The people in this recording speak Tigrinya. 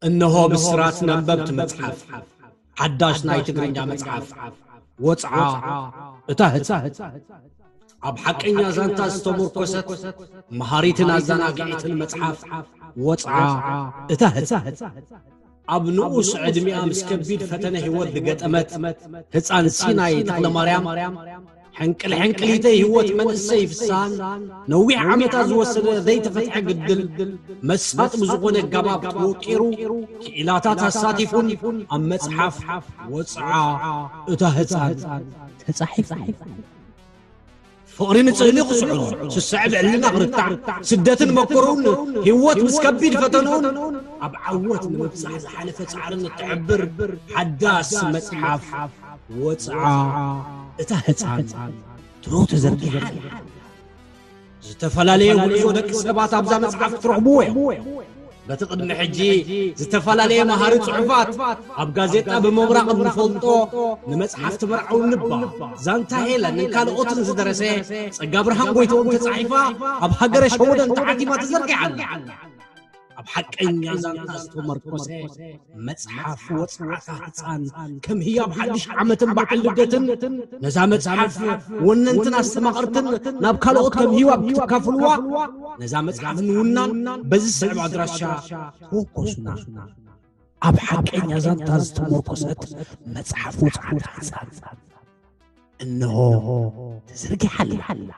እነሆ ብስራት ነበብቲ መጽሓፍ፣ ሓዳሽ ናይ ትግርኛ መጽሓፍ፣ ወጽዓ እታ ህጻን። ኣብ ሓቀኛ ዛንታ ዝተመርኮሰት፣ መሃሪትን ኣዘናጊዒትን መጽሓፍ፣ ወጽዓ እታ ህጻን። ኣብ ንኡስ ዕድሚኣ ምስ ከቢድ ፈተነ ህይወት ዝገጠመት ህጻን ሲናይ ተኽለማርያም፣ ሕንቅል ሕንቅሊተይ ህይወት መንእሰይ ፍስሃን፣ ነዊሕ ዓመታት ዝወሰደ ዘይተፈትሐ ግድል፣ መሳጢ ብዝኾነ ኣገባብ ተወቂሩ፣ ክኢላታት ኣሳቲፉን ኣብ መጽሓፍ ወጽዓ እታ ህጻን ተጻሒፉ። ፍቕሪ ንጽህሊ ክስዕሩ፣ ስስዐ ብዕልና ክርታዕ፣ ስደትን መከሩን ህይወት ምስ ከቢድ ፈተንኡን ኣብ ዓወት ንምብጻሕ ዝሓለፈ ጻዕርን እትሕብር ሓዳስ መጽሓፍ ወጽዓ እታ ህጻን ትሮ ተዘርጊሓ ኣላ። ዝተፈላለየ ጉዕዞ ደቂ ሰባት ኣብዛ መጽሓፍ ትረኽብዎ እዮም። በቲ ቅድሚ ሕጂ ዝተፈላለየ መሃሪ ጽሑፋት ኣብ ጋዜጣ ብምብራቕ እንፈልጦ ንመጽሓፍ ትመርዓው ንባ፣ ዛንታ ሄለንን ካልኦትን ዝደረሰ ጸጋ ብርሃን ጎይትኦም ተጻሒፋ ኣብ ሃገረ ሸወደን ተሓቲማ ተዘርጊሓ ኣላ። ኣብ ሓቀኛ ዛንታ ዝተመርኮሰ መጽሓፍ ወጽዓታ ህጻን ከም ህያብ ሓድሽ ዓመትን በዓል ልደትን ነዛ መጽሓፍ ወነንትን ኣስተማቐርትን ናብ ካልኦት ከም ህያብ ክትካፍልዋ ነዛ መጽሓፍ ንውናን በዚ ስዕብ ኣድራሻ ተወከሱና። ኣብ ሓቀኛ ዛንታ ዝተመርኮሰት መጽሓፍ ወጽዓታ ህጻን እንሆ ተዘርጊሓ ኣላ።